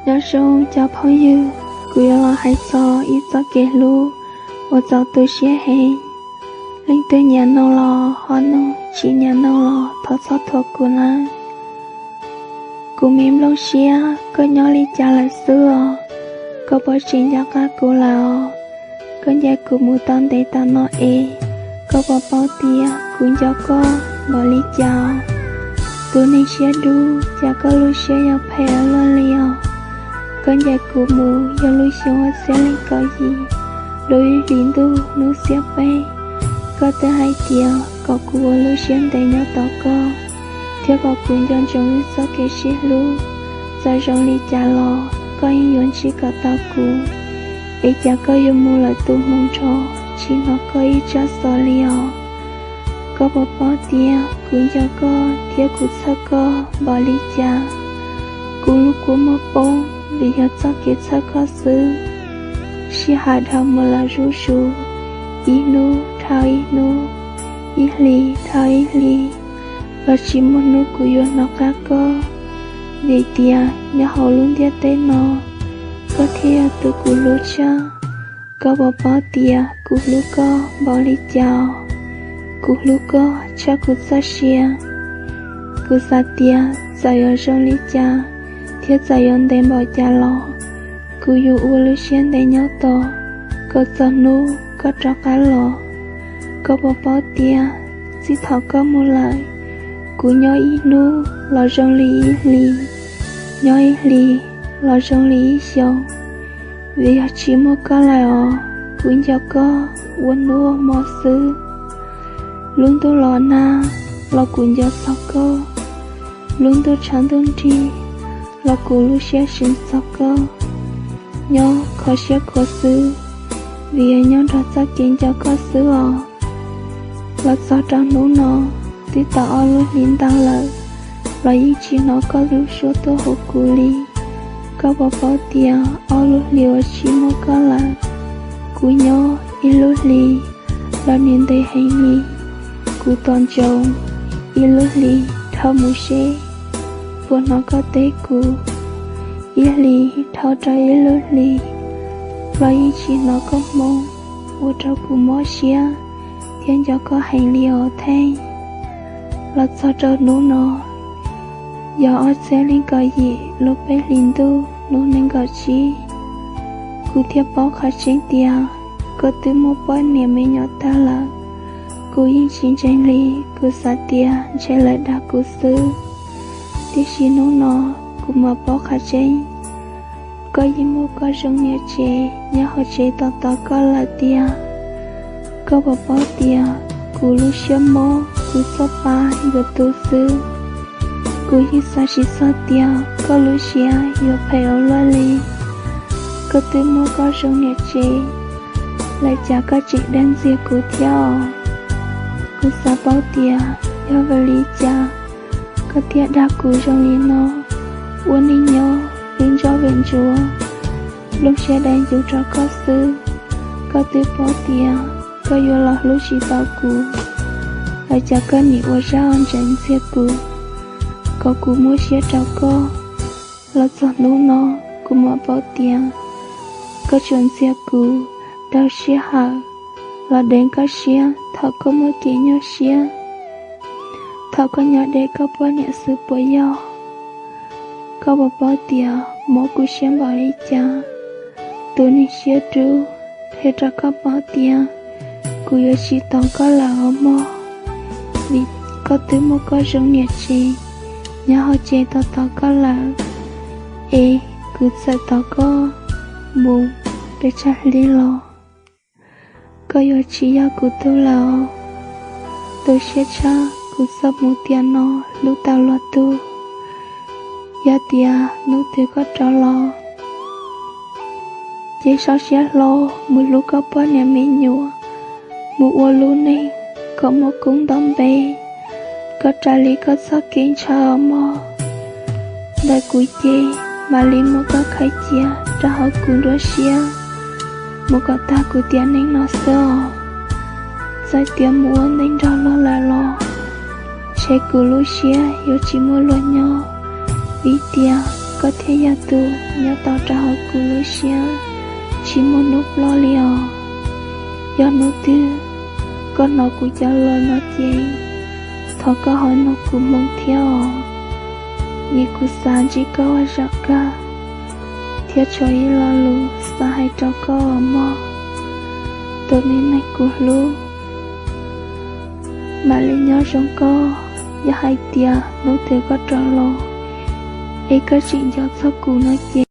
Nyob zoo cov phooj ywg, kuv yuav los hais txog ib txoj kev hlub uas txaus tu siab heev. Leej twg nyiam mloog los ho mloog, tsis nyiam mloog los thov txhob thuam kuv nawb. Kuv me nplooj siab, koj nyob li cas lawm xwb os? Koj puas tseem nco qab kuv lawm os? Koj ncaim kuv mus tau ntev tas no es, koj puas paub tias kuv nco koj npaum li cas? Tus neeg siab dub, cas koj lub siab yuav phem ua luaj li os? Koj ncaim kuv mus yog lub xyoo ob txhiab leej kaum yim, lub ib hlis ntuj hnub xiab peb, koj twb hais tias kom kuv ua lub siab ntev nyob tos koj, thiab kom kuv nco ntsoov wb txoj kev sib hlub. Txawm zoo li cas los koj yeej yuav ntsib kom tau kuv. Es cas koj yuav mus lawm tus hmoo nrho, tsis hnov koj ib tsab xov li os? Koj puas paub tias kuv nco koj thiab kuv txhawj koj npaum li cas? Kuv lub kua muag poob vim yog txoj kev txhawj koj xwb. Sij hawm dhau mus lawm zuj zus, ib hnub dhau ib hnub, ib hlis dhau ib hlis, los tsis muaj hnub kuv yuav hnov qab koj. Vim tias nyob hauv lub ntiaj teb no, koj thiaj yog tus kuv hlub tshaj. Koj puas paub tias kuv hlub koj npaum li cas? Kuv hlub koj tshaj kuv txoj sia. Kuv xav tias txawm yuav zoo li cas thiab txawm yuav ntev npaum cas los, kuv yuav ua lub siab ntev nyob tos koj txog hnub koj rov qab los. Koj puas paub tias txij thaum koj mus lawm, kuv nyob ib hnub los zoo li ib hlis, nyob ib hlis los zoo li ib xyoos. Vim yog tsis muaj koj lawm os, kuv nco koj ua hnub ua hmo xwb. Lub ntuj los nag los kuv nco txog koj, lub ntuj tshav ntuj nrig los kuv lub siab seev txog koj. Nyob kho siab khuav xwb, vim yog nyob nrog txoj kev nco koj xwb os. Los txog rau hnub no, twb tau ob lub hlis ntau lawm, los yeej tsis hnov koj lub suab tuaj hu kuv li. Koj puas paub tias ob lub hlis uas tsis muaj koj lawm, kuv nyob ib lub hlis los nws ntev heev li. Kuv tos ntsoov ib lub hlis dhau mus seb puas hnov koj teb kuv. Ib hlis dhau rau ib lub hlis los yeej tsis hnov koj hmoo, ua rau kuv mob siab thiab nco koj heev li os Theej. Los txog rau hnub no, yog ob txhiab leej kaum yim lub peb hlis ntuj hnub nees nkaum tsib, kuv thiaj paub qhov tseeb tias koj twb muaj poj niam me nyuam tag lawm. Kuv yeej tsis ntseeg li, kuv xav tias ntshe lawv dag kuv xwb. Tiam sis hnub no kuv mam paub qhov tseeb, koj yeej muaj koj zoo niam tsev nyob hauv tsev tos tos koj lawm tiag. Koj puas paub tias kuv lub siab mob, kuv txoj pa yuav tu xwb. Kuv yeej xav tsis txog tias koj lub siab yuav phem ua luaj li. Koj twb muaj koj zoo niam tsev lawm, cas koj tseem dag ntxias kuv thiab os? Kuv xav paub tias yog vim li cas koj thiaj dag kuv zoo li no. Ua neej nyob vim ntsuag vim ntsuav, nplooj siab dai ncuv rau koj xwb. Koj twb paub tias koj yuav los hlub tsis tau kuv, lawm cas koj nim ua zaj ntsees ntxias kuv, kom kuv muab siab rau koj. Los txog hnub no, kuv mam paub tias koj tsuas ntxias kuv daug sij hawm los deev koj siab thaum koj muaj kev nyuaj siab, thaum koj nyob deb koj poj niam xwb puas yog? Koj puas paub tias mob kuv siab npaum li cas? Tus neeg siab dub, qhia rau koj paub tias kuv yuav tsis tos koj lawm os mog, vim koj twb muaj koj zoo niam tsev nyob hauv tsev tos tos koj lawm. Es kuv txawm tos koj mus pes tsawg hli los, koj yuav tsis yog kuv tug lawm os. Tu siab tshaj kuv txawm mus tiam no hlub tau luag tug. Yog tias hnub twg koj rov los, ces sau siab hlo mus hlub koj poj niam me nyuam, mus ua lub neej kom muaj koob nto npe, kom raws li koj txoj kev ntshaw os mog. Ntawm kuv ces mam li muab koj khaws cia rau hauv kuv nruab siab mus kom tag kuv tiam neej no xwb os. Txawm tias mus ua neej nrog luag lawm los, ntshe kuv lub siab yuav tsis muaj luag nyob, vim tias koj thiaj yog tus nyob tau rau hauv kuv lub siab tsis muaj hnub ploj li os. Yog hnub twg koj hnov kuv cov lus no ces thov koj ho mloog kuv moo thiab os. Vim kuv xav ntsib koj ua zaum kawg, thiab tshuav ib lo lus xav hais rau koj mog, tus me neeg kuv hlub. Mam li nyob zoo koj, yog hais tias hnub twg koj rov los es koj tseem nco txog kuv no ces